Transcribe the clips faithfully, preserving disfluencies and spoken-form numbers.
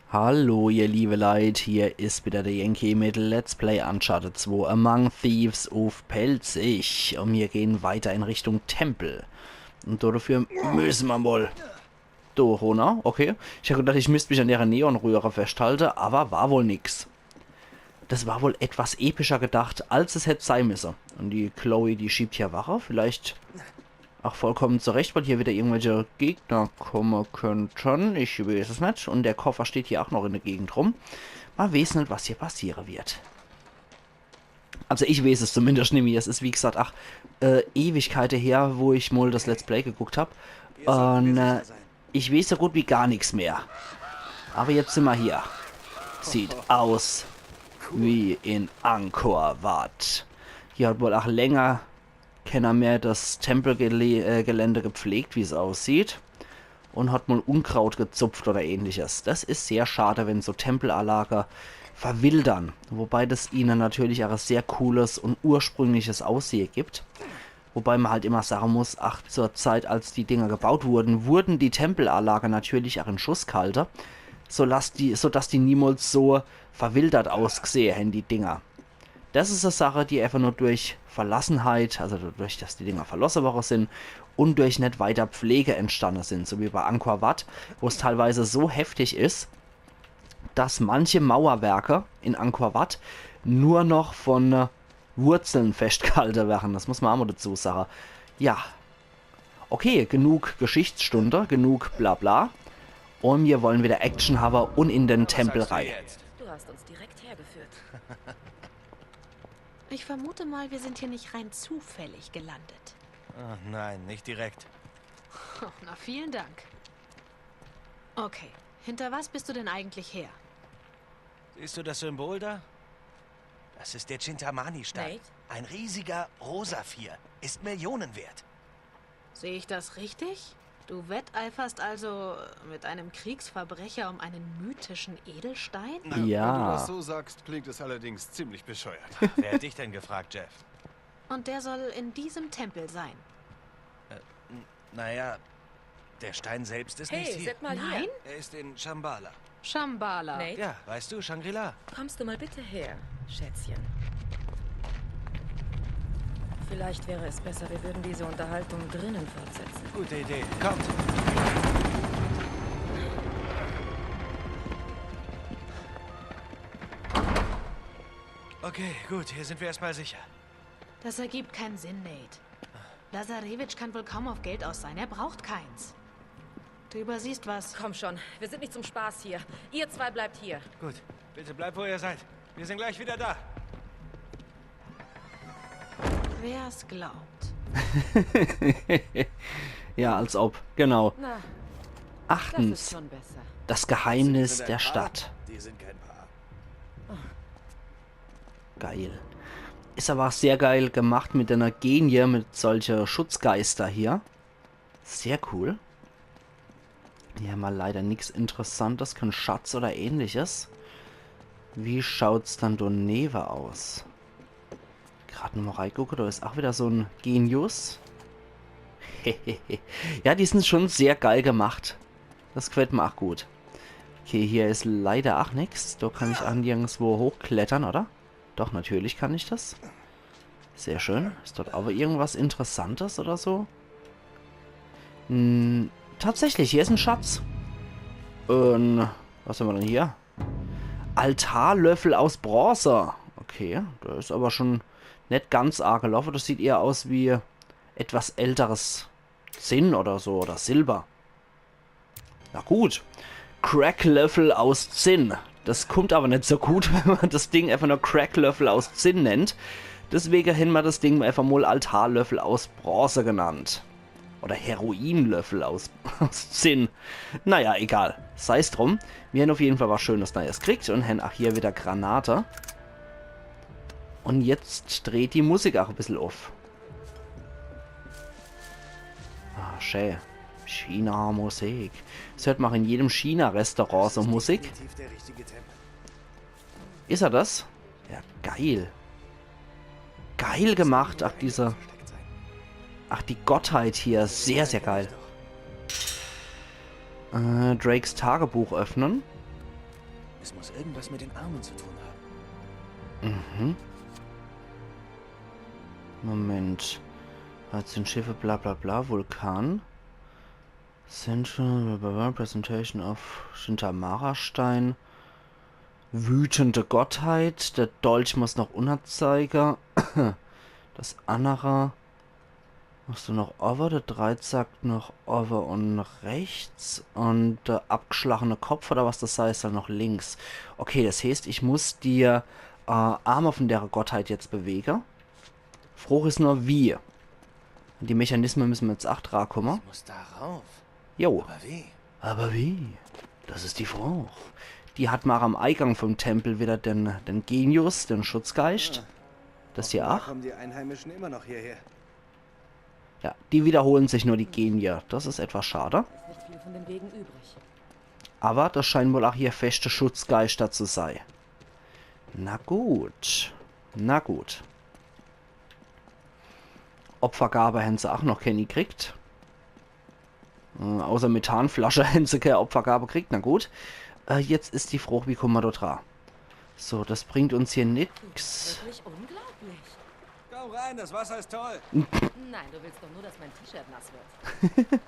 Hallo, ihr liebe Leit, hier is wieder der Yankee mit Let's Play Uncharted zwei Among Thieves uff Pälzisch. Und wir gehen weiter in Richtung Tempel. Und dafür müssen wir wohl do runner, okay. Ich hab gedacht, ich müsst mich an der Neonröhre festhalte, aber war wohl nix. Das war wohl etwas epischer gedacht, als es hätt sei müsse. Und die Chloe, die schiebt hier Wache, vielleicht auch vollkommen zurecht, weil hier wieder irgendwelche Gegner komme könnten. Ich weiß es net. Und der Koffer steht hier auch noch in der Gegend rum. Man weiß net, was hier passiere wird. Also ich weiß es zumindest nimmi. Es is, wie gesagt, ach, äh, Ewigkeite her, wo ich mal das Let's Play geguckt hab. Und äh, ich weiß so gut wie gar nix mehr. Aber jetzt sind wir hier. Sieht aus wie in Angkor Wat. Hier hat wohl auch länger keiner mehr das Tempelgelände äh, Gelände gepflegt, wie es aussieht. Und hat mal Unkraut gezupft oder ähnliches. Das is sehr schade, wenn so Tempelanlage verwildern. Wobei das ihnen natürlich auch ein sehr cooles und ursprüngliches Aussehen gibt. Wobei man halt immer sagen muss, ach, zur Zeit, als die Dinger gebaut wurden, wurden die Tempelanlage natürlich auch in Schuss gehalte, sodass die, sodass die niemals so verwildert ausgesehe hän, die Dinger. Das is e Sache, die einfach nur durch Verlassenheit, also dadurch, dass die Dinger verlosse worre sind, und durch net weiter Pflege entstanden sind, so wie bei Angkor Wat, wo es teilweise so heftig is, dass manche Mauerwerke in Angkor Wat nur noch von äh, Wurzeln festgehalte werre. Das muss man auch mal dazu sagen. Ja. Okay, genug Geschichtsstunde, genug Blabla. Und wir wollen wieder Action haben und in den Tempel rein. Du hast uns direkt hergeführt. Ich vermute mal, wir sind hier nicht rein zufällig gelandet. Oh nein, nicht direkt. Oh, na, vielen Dank. Okay, hinter was bist du denn eigentlich her? Siehst du das Symbol da? Das ist der Chintamani-Stein. Nate? Ein riesiger Rosaphir. Ist Millionen wert. Sehe ich das richtig? Du wetteiferst also mit einem Kriegsverbrecher um einen mythischen Edelstein? Wenn du Ja. Das so sagst, klingt es allerdings ziemlich bescheuert. Wer hat dich denn gefragt, Jeff? Und der soll in diesem Tempel sein. Naja, der Stein selbst ist Hey, nicht hier. Sepp mal Nein? Hier. Er ist in Shambhala. Shambhala. Nate, Ja, weißt du, Shangri-La. Kommst du mal bitte her, Schätzchen? Vielleicht wäre es besser, wir würden diese Unterhaltung drinnen fortsetzen. Gute Idee. Kommt. Okay, gut, hier sind wir erstmal sicher. Das ergibt keinen Sinn, Nate. Lazarevich kann wohl kaum auf Geld aus sein. Er braucht keins. Du übersiehst was. Komm schon, wir sind nicht zum Spaß hier. Ihr zwei bleibt hier. Gut, bitte bleibt, wo ihr seid. Wir sind gleich wieder da. Wer's glaubt. Ja, als ob. Genau. Na, das ist Achtens. Schon besser. Das Geheimnis der Stadt. Die sind kein Paar. Geil. Is aber auch sehr geil gemacht mit einer Genie, mit solche Schutzgeister hier. Sehr cool. Hier haben wir leider nix Interessantes, kein Schatz oder ähnliches. Wie schaut's dann do newe aus? Grad nochmal reigucke, da is auch wieder so en Genius. Ja, die sind schon sehr geil gemacht. Das gefällt mir auch gut. Okay, hier is leider auch nix. Da kann ich auch nirgendwo hochklettern, oder? Doch, natürlich kann ich das. Sehr schön. Is dort aber irgendwas Interessantes oder so? Hm, tatsächlich, hier is en Schatz. Ähm, was haben wir denn hier? Altarlöffel aus Bronze. Okay, der is aber schon net ganz arg gelaufen. Das sieht eher aus wie etwas älteres Zinn oder so, oder Silber. Na gut. Cracklöffel aus Zinn. Das kommt aber net so gut, wenn man das Ding einfach nur Cracklöffel aus Zinn nennt. Deswege hen mer das Ding einfach mal Altarlöffel aus Bronze genannt. Oder Heroinlöffel aus, aus Zinn. Naja, egal. Sei's drum. Wir hen auf jeden Fall was Schönes Neues kriegt und hen auch hier wieder Granate. Und jetzt dreht die Musik auch e bissel auf. Ah, schön. China-Musik. Das hört man auch in jedem China-Restaurant so Musik. Definitiv der richtige Tempel. Is er das? Ja, geil. Geil gemacht, ach, diese. Ach, die Gottheit hier. Sehr, sehr geil. Äh, Drakes Tagebuch öffnen. Es muss irgendwas mit den Armen zu tun haben. Mhm. Moment. Hat sind Schiffe, bla bla bla, Vulkan. Central, bla bla bla, Presentation of Shintamara-Stein. Wütende Gottheit. Der Dolch muss noch unner zeige. Das annere. Machst du noch owwe? Der Dreizack noch owwe un rechts. Un der abgschlagene Kopf, oder was das heißt, dann noch links. Okay, das heißt, ich muss die äh, Arme von der Gottheit jetzt bewege. Froch is nur, wie. An die Mechanisme müsse mer jetzt ach dra kumme. Es muss da rauf. Jo. Aber wie? Aber wie? Das is die Froch. Die hat mer am Eigang vom Tempel wieder den, den Genius, den Schutzgeist. Das hier Offenbar ach. Kommen die Einheimischen immer noch hierher. Ja, die wiederholen sich nur, die Genie. Das is etwas schade. Ist nicht viel von den Wegen übrig. Aber das scheint wohl ach ihr feste Schutzgeister zu sei. Na gut. Na gut. Opfergabe hän se ach noch kenni kriegt. Äh, außer Methanflasche hän se kee Opfergabe kriegt. Na gut. Äh, jetzt is die Froch, wie kumme mer dort dra? So, das bringt uns hier nix. Wirklich unglaublich. Komm rein, das Wasser ist toll. Nein, du willst doch nur, dass mein T-Shirt nass wird.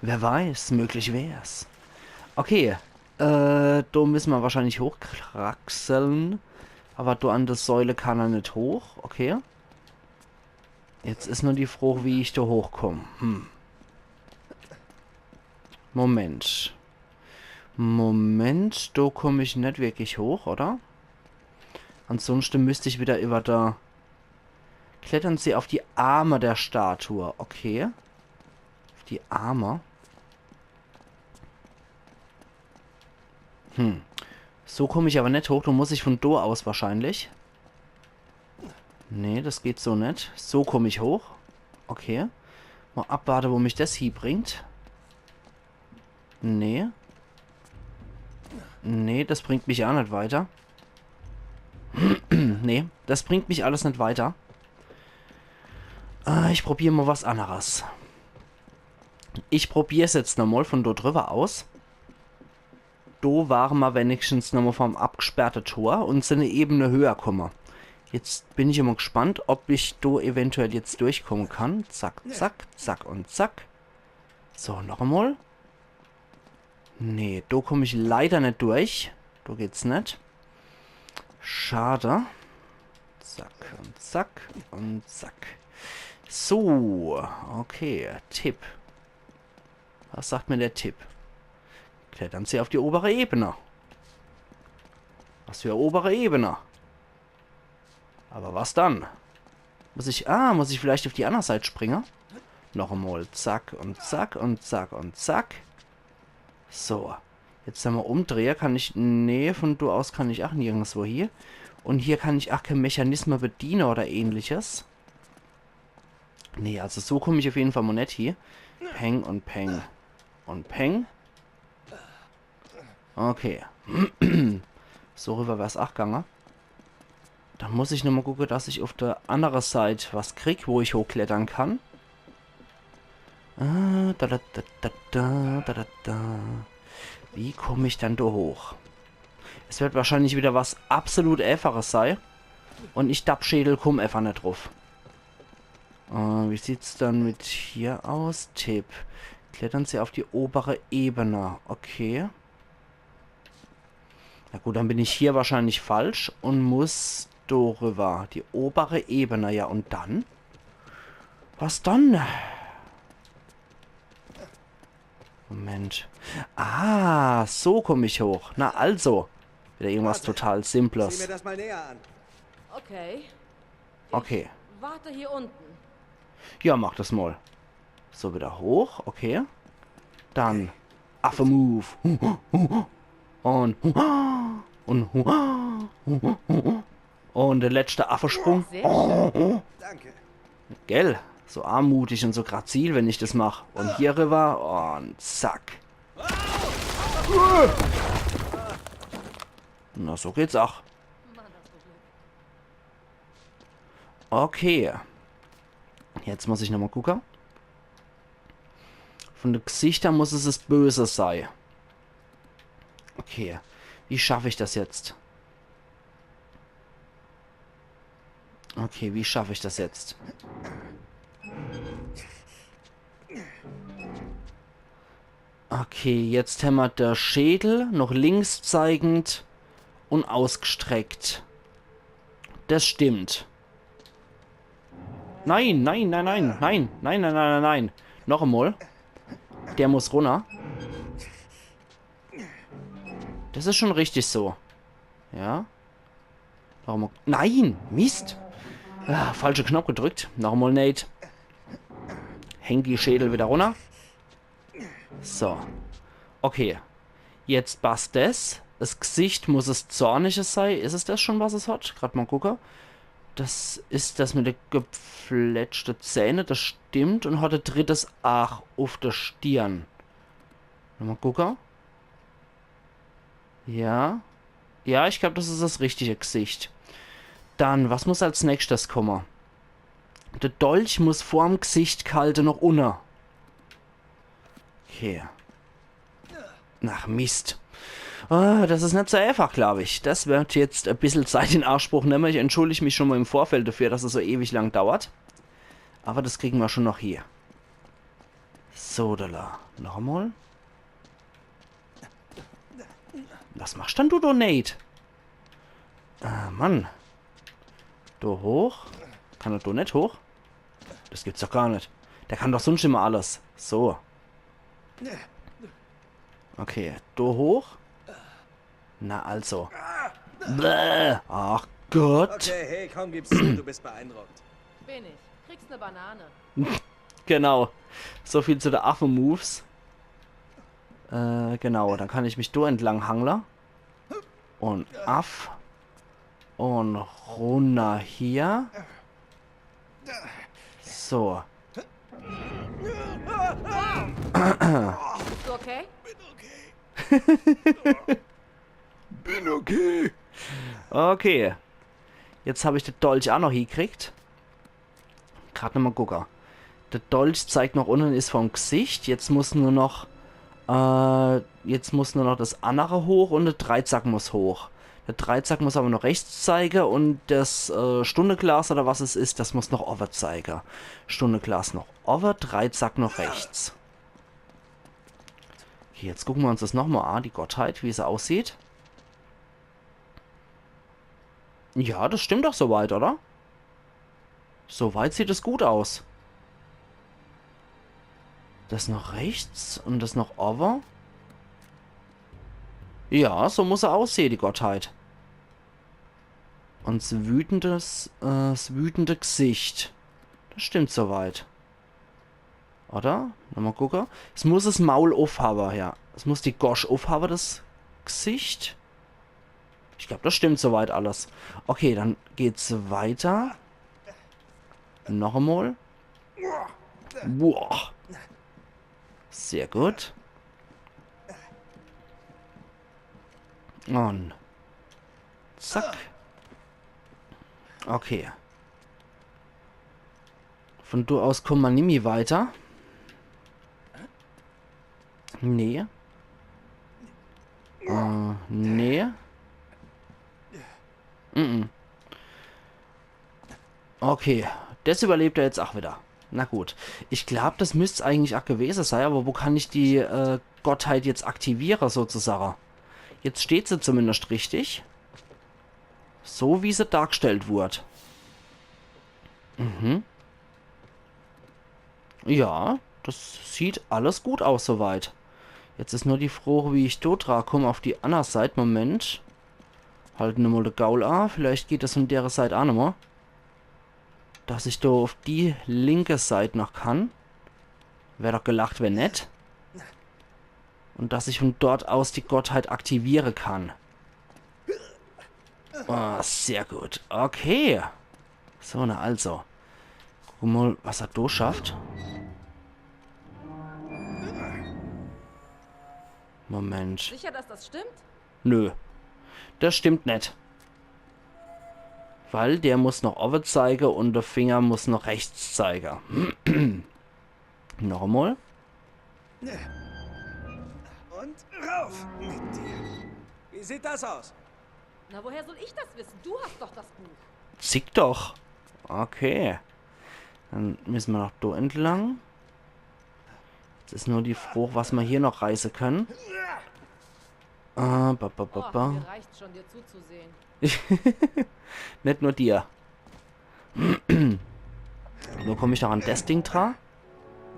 Wer weiß, möglich wär's. Okay, äh, do müsse mer wahrscheinlich hochkraxeln. Aber do an der Säule kann er net hoch, okay. Jetzt is nur die Froch, wie ich do hochkomm. Hm. Moment. Moment, do komm ich net wirklich hoch, oder? Ansonsten müsst ich wieder über der... Klettern Sie auf die Arme der Statue. Okay. Auf die Arme. Hm. So komm ich aber net hoch. Do muss ich von do aus wahrscheinlich. Nee, das geht so net. So komm ich hoch. Okay. Mal abwarte, wo mich das hie bringt. Nee. Nee, das bringt mich ach net weiter. Nee, das bringt mich alles net weiter. Äh, ich probier mal was anneres. Ich probier's jetzt nochmal von dort drüber aus. Do ware mer wenigstens nochmal vorm abgesperrte Tor und sin e Ebene höher komme. Jetzt bin ich immer gespannt, ob ich do eventuell jetzt durchkomme kann. Zack, zack, zack und zack. So, noch einmal. Nee, do komm ich leider net durch. Do geht's net. Schade. Zack und zack und zack. So, okay, Tipp. Was sagt mir der Tipp? Klettern Sie auf die obere Ebene. Was für obere Ebene? Aber was dann? Muss ich, ah, muss ich vielleicht auf die andere Seite springen? Noch einmal zack und zack und zack und zack. So. Jetzt nochmal umdrehe, kann ich, nee, von do aus kann ich ach nirgendwo hie. Und hier kann ich ach kee Mechanisme bediene oder ähnliches. Nee, also so komm ich auf jeden Fall mal net hie. Peng und Peng und Peng. Okay. So rüber wär's ach gange. Dann muss ich nochmal gucke, dass ich auf der andere Seit was krieg, wo ich hochklettern kann. Ah, da, da, da, da, da, da, da, da. Wie komm ich dann do hoch? Es wird wahrscheinlich wieder was absolut Äfaches sei. Und ich Dappschädel komm äfach net druff. Äh, wie sieht's dann mit hier aus? Tipp. Klettern Sie auf die obere Ebene. Okay. Na gut, dann bin ich hier wahrscheinlich falsch und muss do rüber. Die obere Ebene, ja, und dann? Was dann? Moment. Ah, so komm ich hoch. Na also. Wieder irgendwas Warte. Total Simples. Sieh mir das mal näher an. Okay. Okay. Warte hier unten. Ja, mach das mal. So, wieder hoch. Okay. Dann Affe-Move. Und, und, und der letzte Affesprung. Sehr schön. Danke. Gell? So anmutig und so grazil, wenn ich das mach. Und hier rüber und zack. Na, so geht's ach. Okay. Jetzt muss ich nochmal gucke. Von de Gesichter muss es das Böse sei. Okay. Wie schaff ich das jetzt? Okay, wie schaff ich das jetzt? Okay, jetzt hämmer de Schädel noch links zeigend und ausgestreckt. Das stimmt. Nein, nein, nein, nein, nein, nein, nein, nein, nein, nein. Noch emol. Der muss runner. Das is schon richtig so. Ja. Noch emol. Nein! Mist! Ah, falsche Knopp gedrückt. Noch emol, Nate. Häng die Schädel wieder runner. So. Okay. Jetzt passt des. Es Gsicht muss es Zornische sei. Is es das schon, was es hat? Grad mol gucke. Das is das mit de gefletschte Zähne. Das stimmt. Und hat e drittes Aach uff de Stirn. Nochmol gucke. Ja. Ja, ich glaub, das is das richtige Gsicht. Dann, was muss als nächstes komme? De Dolch muss vorm Gsicht ghalte noch unne. Okay. Ach, Mist. Ah, das is net so eifach, glaub ich. Das werd jetzt e bissel Zeit in Anspruch nemme. Ich entschuldig mich schon mol im Vorfeld dafür, dass es so ewig lang dauert. Aber das kriegen mer schon noch hie. So, do la. Noch emol. Was machst dann du do, Nate? Ah, Mann. Do hoch? Kann er do net hoch? Das gibt's doch gar net. Der kann doch sunscht immer alles. So. Okay, do hoch. Na also. Bäh. Ach Gott. Okay, hey, komm, gib's zu, du bist beeindruckt. Bin ich. Kriegst ne Banane. Genau. So viel zu de Affe-Moves. Äh, genau, dann kann ich mich do entlang hangle. Und af. Und runner hier. So. Bist du okay? Bin okay. Okay. Jetzt hab ich de Dolch aa noch hiekriegt. Grad nochmol gucke. De Dolch zeigt noch unne, is vorm Gsicht. Jetzt muss nur noch, äh, jetzt muss nur noch das annere hoch und de Dreizack muss hoch. De Dreizack muss aber noch rechts zeige und das, äh, Stundeglas oder was es is, das muss noch owwe zeige. Stundeglas noch owwe, Dreizack noch rechts. Okay, jetzt gucke mer uns das nochmol aa, die Gottheit, wie se aussieht. Ja, das stimmt doch soweit, oder? Soweit sieht es gut aus. Das noch rechts und das noch owwe. Ja, so muss er aussehe, die Gottheit. Und s wütendes, äh, s wütende Gsicht. Das stimmt soweit. Oder? Nochmol gucke. Es muss es Maul uffhawe, ja. Es muss die Gosch uffhawe, das Gsicht. Ich glaub, das stimmt soweit alles. Okay, dann geht's weiter. Noch emol. Boah. Sehr gut. Und zack. Okay. Von do aus komme mer nimmi weiter. Nee. Äh, nee. Mm -mm. Okay, das überlebt er jetzt aa wieder. Na gut. Ich glaub, das müsst's eigentlich aa gewese sei, aber wo kann ich die, äh, Gottheit jetzt aktiviere, sozusage? Jetzt steht se zumindest richtig. So wie se dargestellt wurd. Mhm. Ja, das sieht alles gut aus soweit. Jetzt is nur die Froch, wie ich do dra komm uff die anner Seit. Moment. Halt nochmol de Gaul aa. Vielleicht geht das von dere Seit aa nochmol. Dass ich do uff die linke Seit noch kann. Wär doch gelacht, wenn net. Und dass ich von dort aus die Gottheit aktiviere kann. Oh, sehr gut. Okay. So, na also. Gucke mol, was er do schafft. Moment. Sicher, dass das stimmt? Nö. Das stimmt net. Weil der muss noch owwe zeige und de Finger muss noch rechts zeige. Noch emol. Und rauf mit dir. Wie Wie sieht das aus? Na, woher soll ich das wissen? Du hast doch das Buch. Zick doch. Okay. Dann müsse mer noch do entlang. Jetzt is nur die Frooch, was mer hier noch reiße kenne. Äh, ba, ba, ba, Oh, ba. Mir reicht's schon, dir zuzusehen. Net nur dir. Wo komm ich noch an des Ding dra?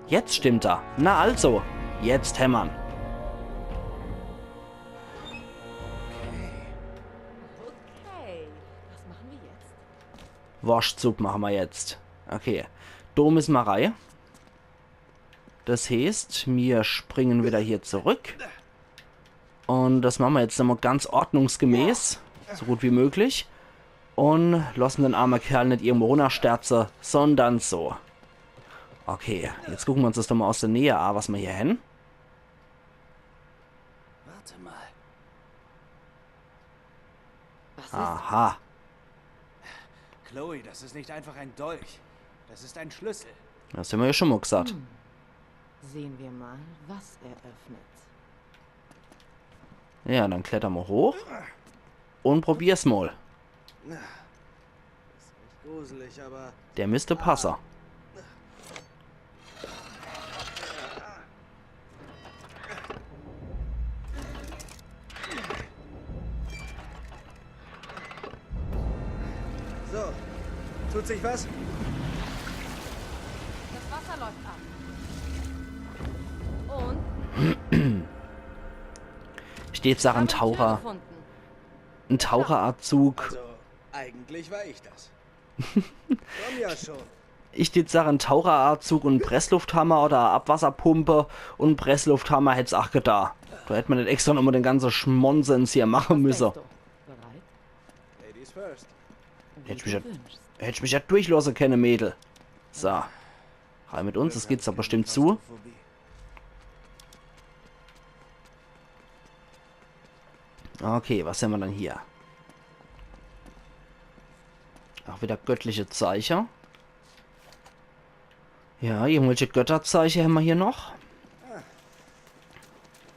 Jetzt stimmt er. Na also, jetzt hämmer'n. Okay, was machen wir jetzt? Worschtsupp mache mer jetzt. Okay, do müsse mer rei. Des heeßt, mir springe wieder hier zurück. Un des mache mer jetzt nochmal ganz ordnungsgemäß, so gut wie möglich. Un losse den arme Kerl net irgendwo runnersterze, sondern so. Okay, jetzt gucke mer uns des doch mal aus der Nähe a, was mer hier hen. Warte mal. Was ist? Aha, Chloe, das ist nicht einfach ein Dolch. Das ist ein Schlüssel. des hämmer ja schon mal gesagt. Sehen wir mal, was er öffnet. Ja, dann kletter mer hoch un probier's mal. Gruselig, aber Der müsste passe. So. Tut sich was? Das Wasser läuft ab. Und Steht Sache en haben die Tür Taucher. Gefunden. En Taucheranzug. Also, eigentlich war ich das. Komm ja schon. Ich tät sage, en Taucheranzug un Presslufthammer oder Abwasserpumpe un Presslufthammer hätt's ach getan. Do hätt mer net extra nochmal den ganze Schmonsens hier mache müsse. Bist du bereit? Ladies first. Hätt ich mich ja, hätt ich mich ja durchlasse kenne, Mädel. So. Rei mit uns, des geht's doch bestimmt zu. Okay, was hämmer dann hier? Ach, wieder göttliche Zeiche. Ja, irgendwelche Götterzeiche hämmer hier noch.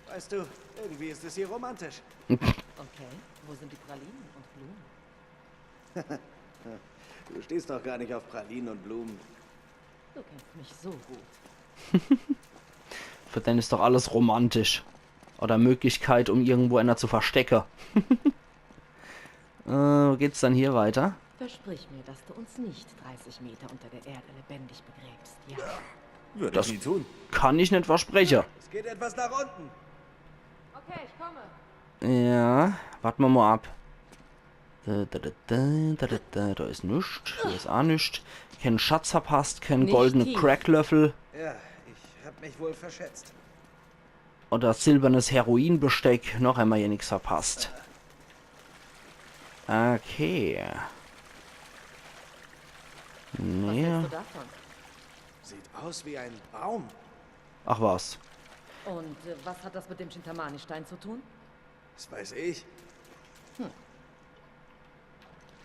Weißt du, irgendwie ist es hier romantisch. Okay, wo sind die Pralinen und Blumen? Du stehst doch gar nicht auf Pralinen und Blumen. Du kennst mich so gut. Für den is doch alles romantisch. Oder Möglichkeit, um irgendwo einer zu verstecke. Äh, wo geht's dann hier weiter? Versprich mir, dass du uns nicht dreißig Meter unter der Erde lebendig begräbst, ja? Würde Das- ich nie tun. Kann ich net verspreche. Es geht etwas nach unten. Okay, ich komme. Ja, wart mer mol ab. Da, da, da, da, da, da, da, da is nix. Do is ach nix. Kän Schatz verpasst, kän Nicht goldene tief. Cracklöffel Ja, ich hab mich wohl verschätzt. oder silbernes Heroinbesteck. Noch hämmer hier nix verpasst. Okay. Was Nee. hältst du davon? Sieht aus wie ein Baum. Ach was. Und äh, was hat das mit dem Chintamani-Stein zu tun? Das weiß ich.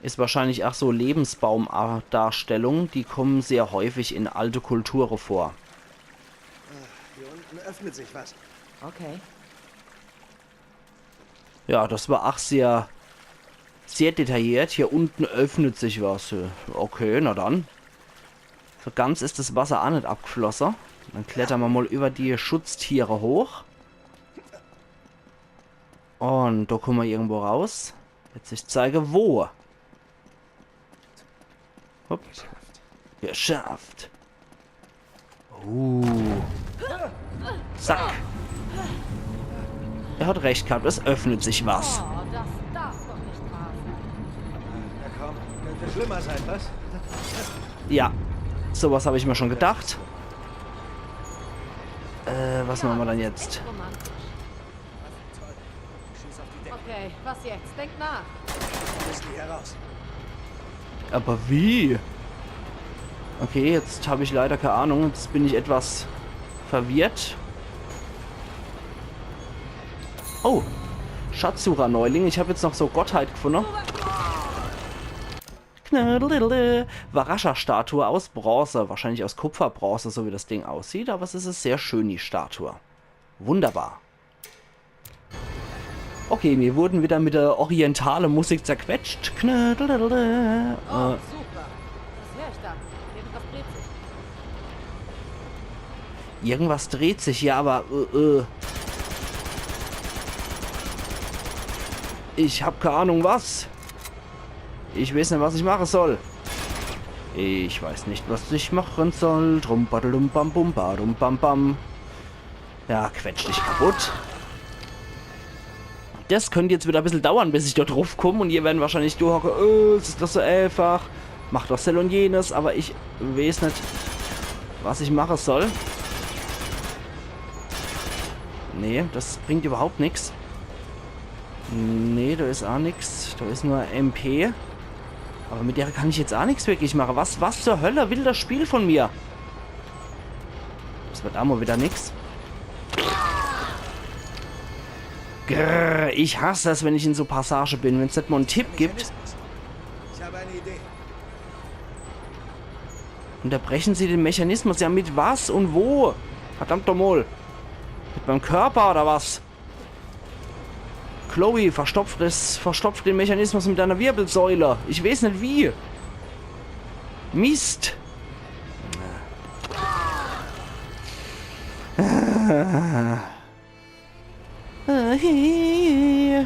Is wahrscheinlich ach so Lebensbaumdarstellung. Die kommen sehr häufig in alte Kulture vor. Hier unten öffnet sich was. Okay. Ja, des war ach sehr, sehr detailliert. Hier unten öffnet sich was. Okay, na dann. So ganz is des Wasser ach net abgflosse. Dann klettere mer mol über die Schutztiere hoch. Un do kumme mer irgendwo raus. Jetzt ich zeige, wo. Hopp. Geschafft. Uh. Zack. Er hat recht gehabt, es öffnet sich was. Oh, das darf doch nicht wahr sein. Na komm, könnte schlimmer sein, was? Ja, sowas hab ich mer schon gedacht. Äh, was mache mer dann jetzt? Echt romantisch. Schieß auf die Decke. Okay, was jetzt? Denk nach. Wir müssen hier raus. Aber wie? Okay, jetzt hab ich leider kei Ahnung. Jetzt bin ich etwas verwirrt. Oh, Schatzsucher-Neuling. Ich hab jetzt noch so Gottheit gefunne. Knödelele. Varasha-Statue aus Bronze. Wahrscheinlich aus Kupferbronze, so wie des Ding aussieht. Aber es is sehr schön, die Statue. Wunderbar. Okay, mir wurden wieder mit der orientale Musik zerquetscht. Knödeldelde. Oh, super. Was hör ich da? Irgendwas dreht sich. Irgendwas dreht sich hier, aber äh, äh. Ich hab keine Ahnung was. Ich weiß nicht, was ich machen soll. Ich weiß nicht, was ich machen soll. Drum baddelum bam bum badum bam bam. Ja, quetsch dich kaputt. Das könnte jetzt wieder ein bisschen dauern, bis ich da drauf komme und ihr werdet wahrscheinlich durchhocke, oh, es ist doch so einfach. Mach doch sell und jenes, aber ich weiß nicht, was ich machen soll. Nee, das bringt überhaupt nichts. Nee, da ist auch nichts. Da ist nur M P. Aber mit der kann ich jetzt auch nichts wirklich machen. Was, was zur Hölle will das Spiel von mir? Das wird auch mal wieder nix. Grrr, ich hasse es, wenn ich in so Passage bin, wenn es nicht mal einen Tipp gibt. Ich habe eine Idee. Unterbrechen Sie den Mechanismus. Ja, mit was und wo? Verdammt doch mal. Mit meinem Körper oder was? Chloe, verstopft es, verstopft den Mechanismus mit deiner Wirbelsäule. Ich weiß nicht wie. Mist.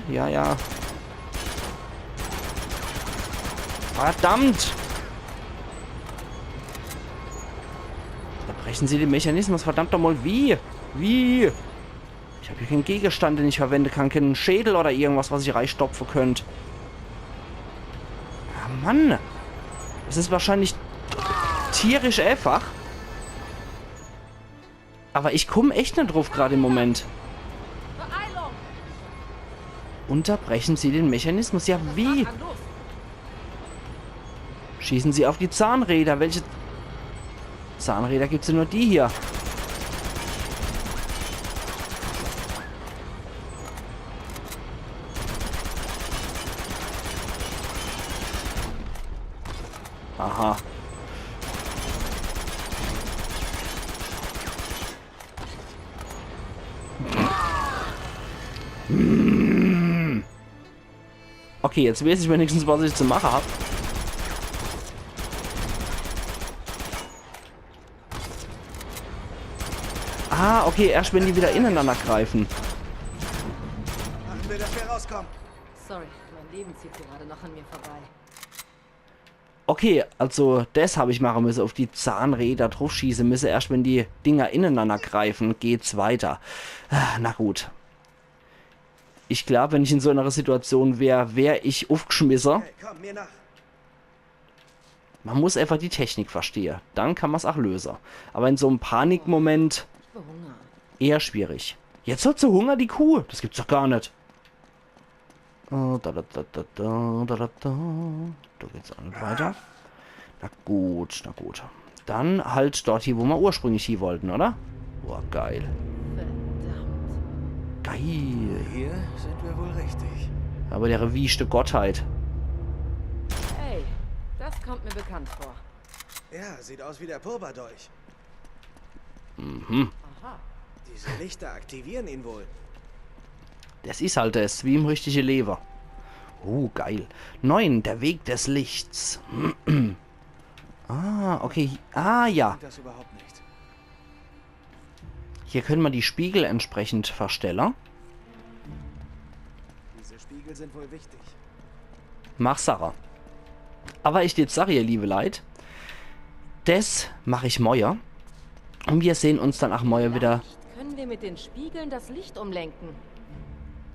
Ja, ja. Verdammt! Unterbrechen Sie den Mechanismus, verdammt doch mal, wie? Wie? Ich habe hier keinen Gegenstand, den ich verwenden kann, keinen Schädel oder irgendwas, was ich reinstopfen könnte. Ah, Mann! Es ist wahrscheinlich tierisch einfach. Aber ich komme echt nicht drauf gerade im Moment. Beeilung! Unterbrechen Sie den Mechanismus. Ja, wie? Sag an, los! Schießen Sie auf die Zahnräder. Welche Zahnräder gibt es denn nur die hier? Aha. Hm. Okay, jetzt weiß ich wenigstens, was ich zu machen habe. Ah, okay, erst wenn die wieder ineinander greifen. Machen wir, dass wir rauskommen. Sorry, mein Leben zieht gerade noch an mir vorbei. Okay, also das habe ich machen müssen, auf die Zahnräder drauf schießen müssen. Erst wenn die Dinger ineinander greifen, geht es weiter. Ah, na gut. Ich glaube, wenn ich in so einer Situation wäre, wäre ich aufgeschmissen. Hey, komm, mir nach. Man muss einfach die Technik verstehen. Dann kann man es auch lösen. Aber in so einem Panikmoment Ich verhungere. Eher schwierig. Jetzt hat sie Hunger, die Kuh. Das gibt es doch gar nicht. Äh, da, da, da, da, da, da, da, da. Da geht es auch nicht weiter. Na gut, na gut. Dann halt dort hin, wo wir ursprünglich hin wollten, oder? Boah, geil. Verdammt. Geil. Hier sind wir wohl richtig. Aber der wüste Gottheit. Hey, das kommt mir bekannt vor. Ja, sieht aus wie der Purba-Dolch. Mhm. Aha. Diese Lichter aktivieren ihn wohl. Das ist halt das, wie im richtigen Leben. Oh, geil. Neun, der Weg des Lichts. Ah, okay. Ah, ja. Klingt das überhaupt nicht. Hier können wir die Spiegel entsprechend verstellen. Diese Spiegel sind wohl wichtig. Mach Sache. Aber ich jetzt sage, ihr liebe Leute, das mache ich morgen. Und wir sehen uns dann auch morgen wieder. Vielleicht können wir mit den Spiegeln das Licht umlenken.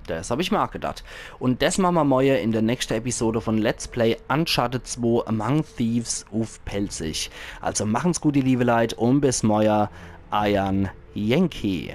Das habe ich mir auch gedacht. Und das machen wir morgen in der nächsten Episode von Let's Play Uncharted zwei Among Thieves auf Pälzisch. Also machen's gut, ihr liebe Leute, und bis morgen, euer Yankee.